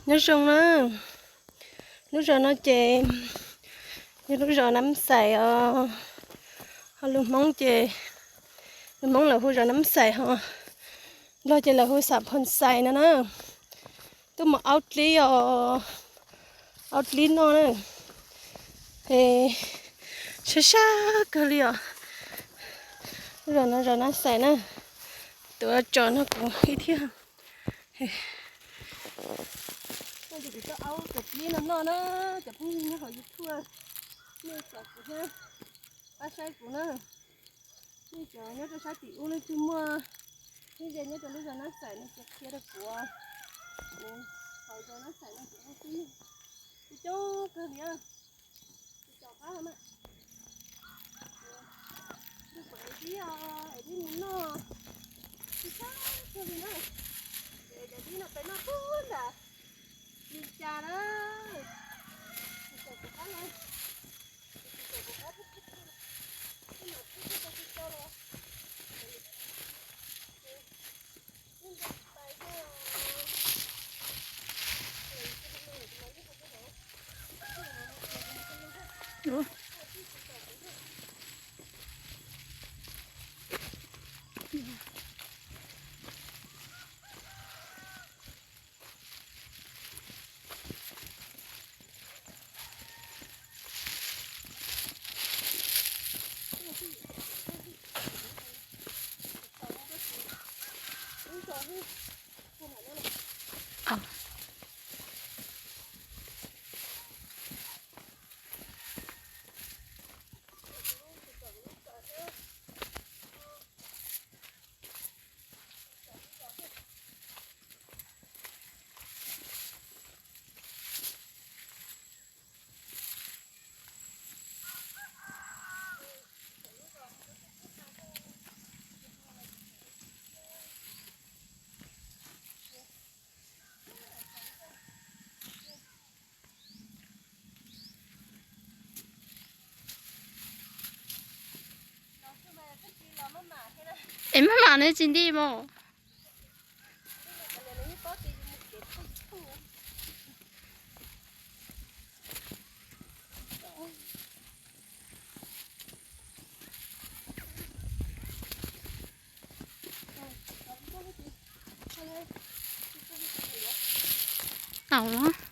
Nyob zoo na, lub zos no ces yog lub zos Nab Xais os, ho lus Hmoob ces lus Hmoob lawv hu zos Nab Xais ho Nplog ces lawv hu Xam Phoo Xais no na. Tuaj mus aub dlib os, aub dlib noj na. Es sab sab kawg li os. Lub zos no zos Nab Xais na. Tuav tso no kuv ib thiab. Kuv tau aub cov dlib no noj na, cov phooj ywg nyob hauv YouTube, nej xav kuv thiab, pab saib kuv na. Nej cov nyob rau sab tim ub leej twg muaj, thiab ze nyob rau lub zos Nab Xais no ces qhia rau kuv. Kuv hauv zos Nab Xais no kuv hu tib, coob coob kawg li. Tsis tau qab na. Kuv ev dib os, ev dib mus noj, tsis tau kawg li na. Ces cov dib no peb noj puag nram li cas na. Tsis tau kuv qab na. Es maj mam ne tsis nti mos. Tau los.